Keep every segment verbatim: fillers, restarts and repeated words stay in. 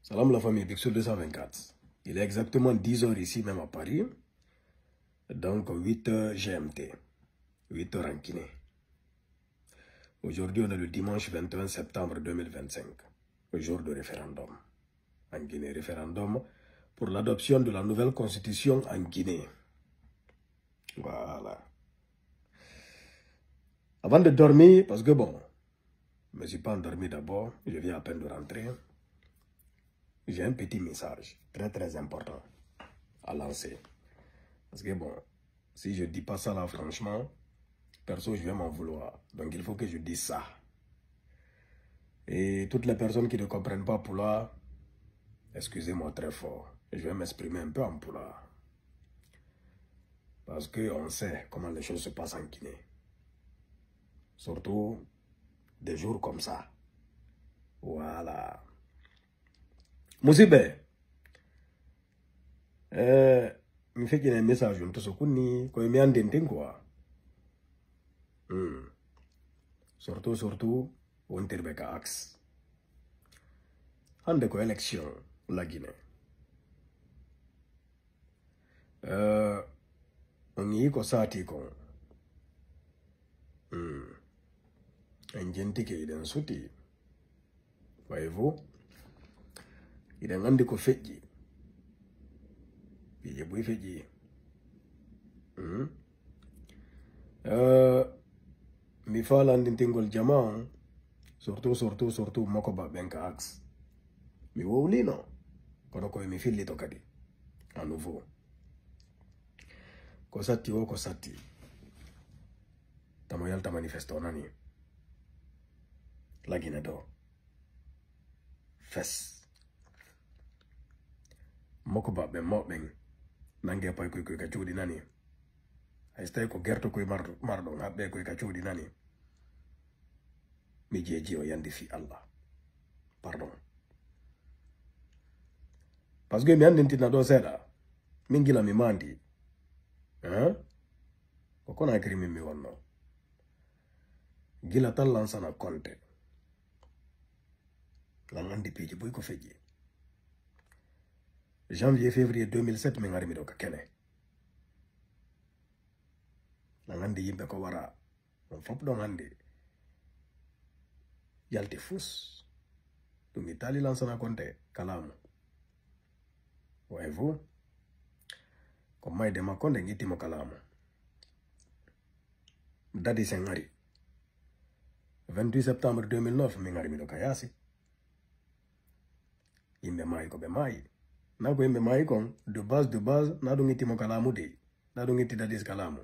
Salam la famille, Big Soul deux cent vingt-quatre. Il est exactement dix heures ici même à Paris. Donc huit heures G M T. Huit heures en Guinée. Aujourd'hui, on est le dimanche vingt et un septembre deux mille vingt-cinq, le jour du référendum en Guinée, référendum pour l'adoption de la nouvelle constitution en Guinée. Voilà. Avant de dormir, parce que bon, je me suis pas endormi d'abord, je viens à peine de rentrer. J'ai un petit message très très important à lancer. Parce que bon, si je dis pas ça là, franchement, perso, je vais m'en vouloir. Donc il faut que je dise ça. Et toutes les personnes qui ne comprennent pas Pulaar, excusez-moi très fort. Je vais m'exprimer un peu en Pulaar. Parce que on sait comment les choses se passent en Guinée. Surtout des jours comme ça. Voilà. Musidɓe, eh, mi feƴƴina message on to so kunni, ko mi anndin tin quoi. Hmm. Surtout, surtout, wontirɓe ka axe. Hannde ko élection la Guinée. Eh, on yii ko saati kon. Hmm. En jentike, hiɗen suti. Voyez-vous? Hiɗen anndi ko feƴƴi. Piiji buy feƴƴi. Hmm. Eh, mi faalaa anndintingol jamaa on, surtout, surtout, surtout Mokoba ɓen ka axe. Mi wowliino, kono ko mi fillito kadi, à nouveau. Ko satti o, ko satti. Tamo yalta manifesto nani. La Guinée ɗoo. Fes. Mokoba ɓen mawɓe ɓen. Nangee paykoy koy ka cuuɗi nani. Hay so tawii ko gerto koy mar-, marɗon, haɓɓee koy ka cuuɗi nani. Mi jeeji o yandi fii Allah. Pardon. Parce que mi anndintina ɗoo seeɗa. Min gila mi maandi. Hein? Ko Conakry min mi wonno. Gila tan Lansana Conté. Lan anndi piiji buy ko feƴƴi. Janvier, février deux mille sept, min ari miɗo ka kene. Lan anndi yimɓe ko wara. On fof ɗon anndi. Yalti fus. Ɗum Italie Lansana Conté ka laamu. Voyez-vous? Ko mayde makko nden itti mo ka laamu. Dadis en ari. Vingt-huit septembre deux mille neuf, min ari miɗo ka yaasi. Yimɓe maayi ko ɓe maayi. Na ko yimɓe maayi kon, de base, de base, na ɗum itti mo ka laamu dey. Na ɗum itti Dadis ka laamu.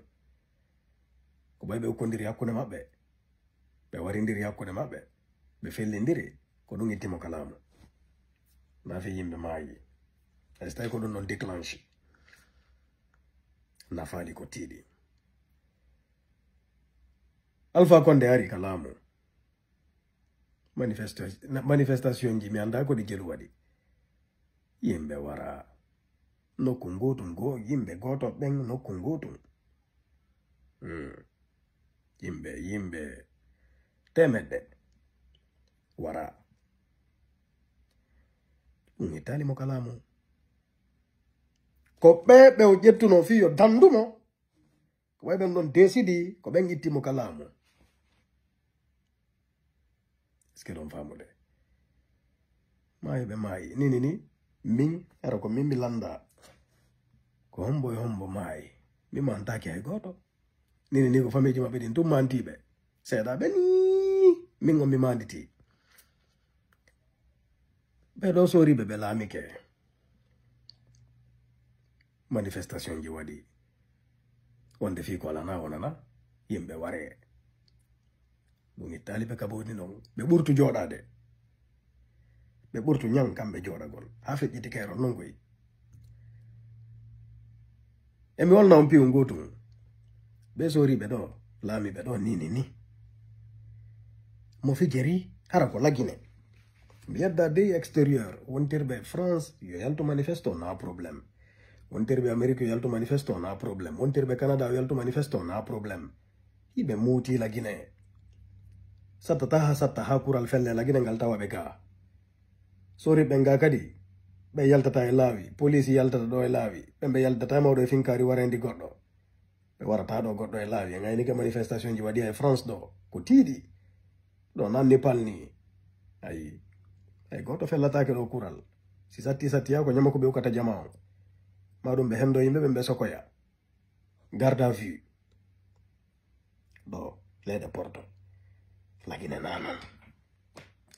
Ko ɓay ɓe ukkondiri hakkunde maɓɓe. Ɓe warindiri hakkunde maɓɓe. Ɓe fellindiri. Ko ɗum itti mo ka laamu. Na fii yimɓe maayi. Hay so tawi ko ɗum ɗon déclenché. Nafaali ko tiiɗi. Alpha Condé ari ka laamu. Manifesta-, na-, manifestation ji, mi anndaa ko ɗi jelu waɗi. Yimɓe wara nokku ngootu, ngo-, yimɓe gooto ɓen nokku ngootu. Hmm. Yimɓe, yimɓe teemedde wara. Ɗum ittaali mo ka laamu. Ko ɓe, ɓe o ƴettunoo fii yo dandu mo. Ko ɓay ɓen ɗon décidi, ko ɓen itti mo ka laamu. Est-ce que ɗon faamude? Maayi ɓe maayi. Ni, ni, ni, min, hara ko min mi lannda. Ko hombo e hombo maayi. Mi mantaaki hay gooto. Ni, ni, ni, ko famiiji maɓɓe ɗin tun mantiiɓe. Seeɗaaɓe ni, min on mi manditii. Ɓe ɗoo sooriiɓe ɓe laamike. Manifestation ji waɗi. Wonde fii ko alana wonana, yimɓe waree. Ɗum ittaali ɓe ka boni non. Ɓe ɓurtu jooɗaade. Ɓe ɓurtu ñan kamɓe jooɗagol. Haa feƴƴiti keerol non koy. E mi wolna on piiw ngootu ngun. Ɓe sooriiɓe ɗoo, laamiiɓe ɗoo, ni, ni, ni. Mo fijeri, hara ko lagine. Mi yedda dey extérieur, wontirɓe France, yo yaltu manifesto, na problème. Wontirɓe Amérique, yo yaltu manifesto, na problème. Wontirɓe Canada, yo yaltu manifesto, na problème. Hiɓe muuti lagine. Sattata haa satta haa kural felle lagine ngal tawa ɓe gaa. Sori ɓen ga kadi, ɓe yaltata e laawi, poliisi yaltata ɗo e laawi, ɓen ɓe yaltata e mawɗo e finkaari warayndi goɗɗo. Ɓe warata ɗo goɗɗo e laawi, en aynike manifestationji waɗi e France ɗo, ko tiiɗi. Ɗo nan Népal ni. Ayi, hay gooto fellataake ɗo kural. Si satti satti yaa ko ñama ko ɓe ukkata jama on. Ma ɗum ɓe hendo yimɓe ɓen ɓe sokoya. Garde à vue. Ɗo, leɗe porto. Lagine nanan.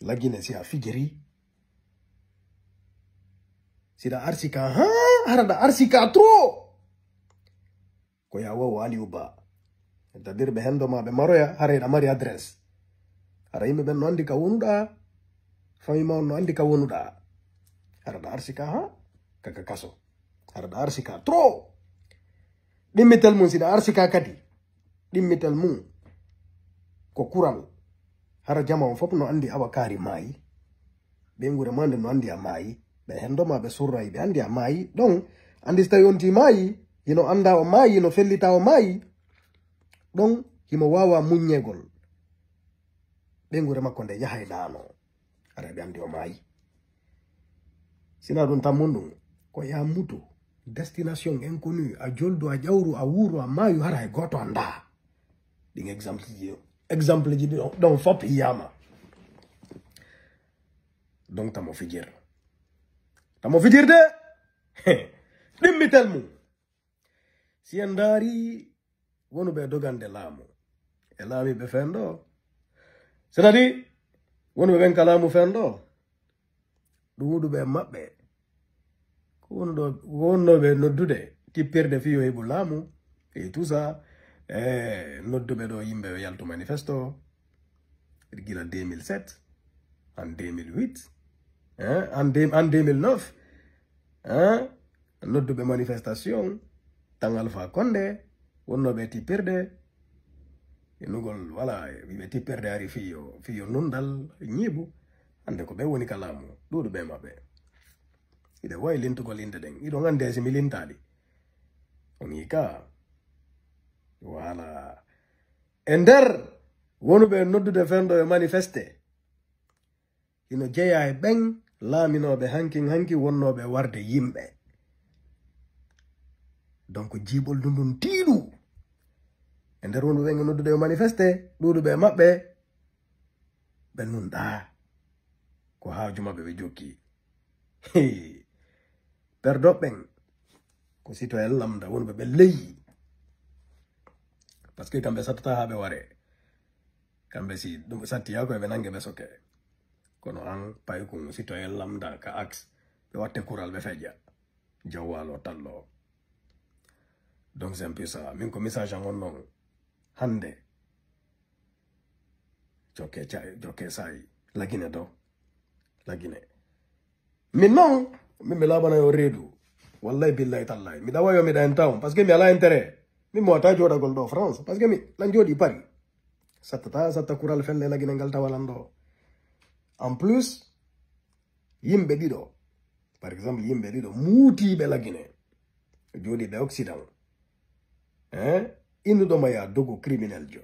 Lagine si a fijiri. Si da arsika, ha, hara da arsika trop. Ko ya wawa Aliou Ba. C'est-à-dire ɓe hendo ma ɓe maroya, hara eɗa mari adresse. Hara yimɓe ɓen no andi ka wonuɗa, famille ma on no andi ka wonuɗa. Hara da arsika, ha, kaka kaso. Hara da arsika trop. Ɗimmitel mum si da arsika kadi. Ɗimmital mum ko kural. Hara jama on fof no andi awa kaari maayi. Ɓeynguure ma nde no andi a maayi. Ɓe hendo ma ɓe surray ɓe andi a maayi. Ɗon andi so tawi on ti maayi, hino anda o maayi, no fellita o maayi. Ɗon himo wawa muññegol. Ɓeynguure makko nde yahay ɗaano. Hara ɓe andi o maayi. Sina ɗum tammun ɗum, ko ya mutu, destination inconnue, a joldu, a ƴawru, a wuuru, a maayu, hara hay gooto anndaa. Ɗin exemple ji, exemple ji ɗin ɗon fop yiyama. Donc tamo fijir. Tamo fijirde, ɗimmitel mum. Si en ndaari wonuɓe e dogande laamu, e laamiiɓe fenɗo, c'est-à-dire wonuɓe ɓen ka laamu fenɗo, ɗuuɗuɓe e maɓɓe ko wonɗo, wonnooɓe noddude tippirde fii yo heɓu laamu, et tout ça, e nodduɓe ɗo yimɓe yo yaltu manifesto, gila deux mille sept, en deux mille huit, hein, en deux, en deux mille neuf, hein, nodduɓe manifestation, tan Alpha Condé, wonnooɓe e tippirde, inugol, voilà, wiɓe tippirde ari fii yo, fii yo nundal ñiiɓu, hannde ko ɓe woni ka laamu, ɗuuɗuɓe e maɓɓe. Hiɗe waawi lintugol innde ɗen, hiɗon anndi hay si mi lintaali. On yii ka, voilà. E nder wonuɓe noddude fenɗo e manifeste, hino jeyaa e ɓen laaminooɓe hankin hanki wonnooɓe warde yimɓe. Donc jiiɓoldu ndun tiiɗu. E nder wonɓe ɓen e noddude yo manifeste, ɗuuɗuɓe e maɓɓe, ɓe nunɗaa. Ko haaju maɓɓe ɓe jokki. Perdoɓe ɓen, ko citoyen lambda wonɓe ɓe ley. Parce que kamɓe sattata haa ɓe ware. Kamɓe si ɗum sattiyaa ko eɓe nange ɓe soke. Kono an paykun citoyen lambda ka axe, ɓe watte kural ɓe feƴƴa. Jawwalo tallo. Donc c'est un peu ça. Min ko message an on non. Hande. Jokke ca-, jokke sayi. Lagine do. Lagine. Min non, min mi laabana yo reedu. Wallahi billahi tallahi. Mi ɗawa yo mi ɗa en town. Parce que mi ala intérêt. Min mo wata jooɗagol ɗo France. Parce que mi lan jooɗi Paris. Sattata, satta kural felle Lagine ngal tawa lan ɗo. En plus, yimɓe ɗiɗo. Par exemple, yimɓe ɗiɗo muutiiɓe Lagine. Jooɗiiɓe Occident. Hein? Innuɗo ma ya dogu criminel jo.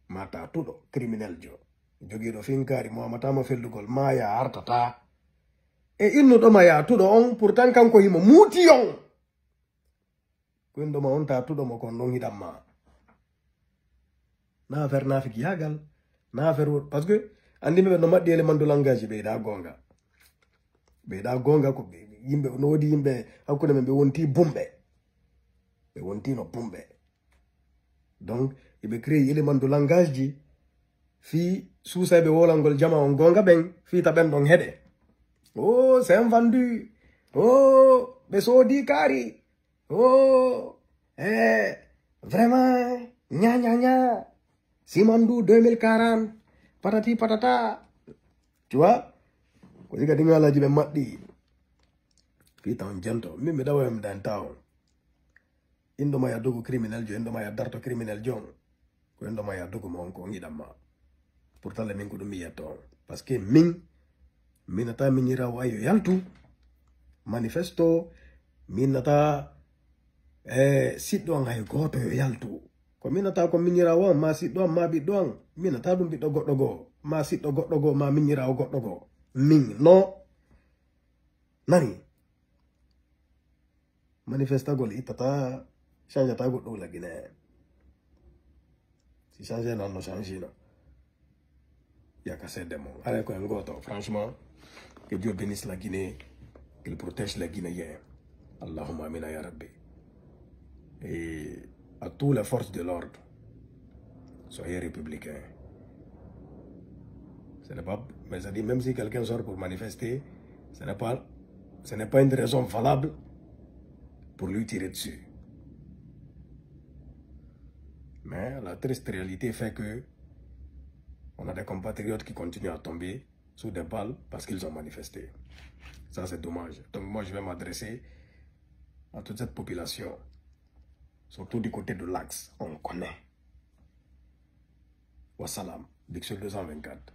Ma ta tuɗo criminel jo. Jogiiɗo finkaari mo amata mo fellugol ma ya artata. E innuɗo ma ya tuɗo on, pourtant kanko himo muuti on. Ko innuɗo ma on ta tuɗo mo kon ɗon hiɗan ma. Na affaire naafiki yaagal. Na affaire wo-, parce que andi ɓe no maɗɗi élément de langage ɓeyda gonga. Ɓeyda gonga ko ɓe, yimɓe, no woodi yimɓe hakkunde men ɓe wonti bumɓe. Ɓe wonti no bumɓe. Donc, iɓe créé élément de langage ji, fii suusayɓe wolangol jama on gonga ɓen, fii ta ɓen ɗon heɗe. Oh, c'est un vendu. Oh, ɓe soodi kaari. Oh, eh, vraiment, nya, nya, nya. Simandu deux mille quarante, patati patata. Tu vois? Ko diga ɗin haalaaji ɓe maɗɗi. Fii ta on jento. Min mi ɗawa mi dan ta on. Inɗo ma ya dogu criminel jo, inɗo ma ya darto criminel jo. Ko inɗo ma ya dogu ma on ko on yiɗan ma. Pourtant le min ko ɗum mi yetto on. Parce que min, minata miñiraawo ayo yaltu. Manifesto, minata, eh, siɗɗo an hay gooto yo yaltu. Ko minata ko miñiraawo an, ma siɗɗo an, ma ɓiɗɗo an. Minata ɗum ɓiɗɗo goɗɗo goo, ma siɗɗo goɗɗo goo, ma miñiraawo goɗɗo goo. Min, no. Nani? Manifestagol ittata, change ata goɗɗo la Guinée. Si change non, no change no. Ya ka seede mon. Allez, ko en goto. Franchement, que Dieu bénisse la Guinée, qu'il protège les Guinéens. Allahumma amina ya Rabbi. Et à toutes les forces de l'ordre, soyez républicains. Ce n'est pas, mais ça dit, même si quelqu'un sort pour manifester, ce n'est pas, ce n'est pas une raison valable pour lui tirer dessus. Mais la triste réalité fait que on a des compatriotes qui continuent à tomber sous des balles parce qu'ils ont manifesté. Ça, c'est dommage. Donc moi, je vais m'adresser à toute cette population, surtout du côté de l'Axe, on connaît. Wassalam. Big Soul deux cent vingt-quatre.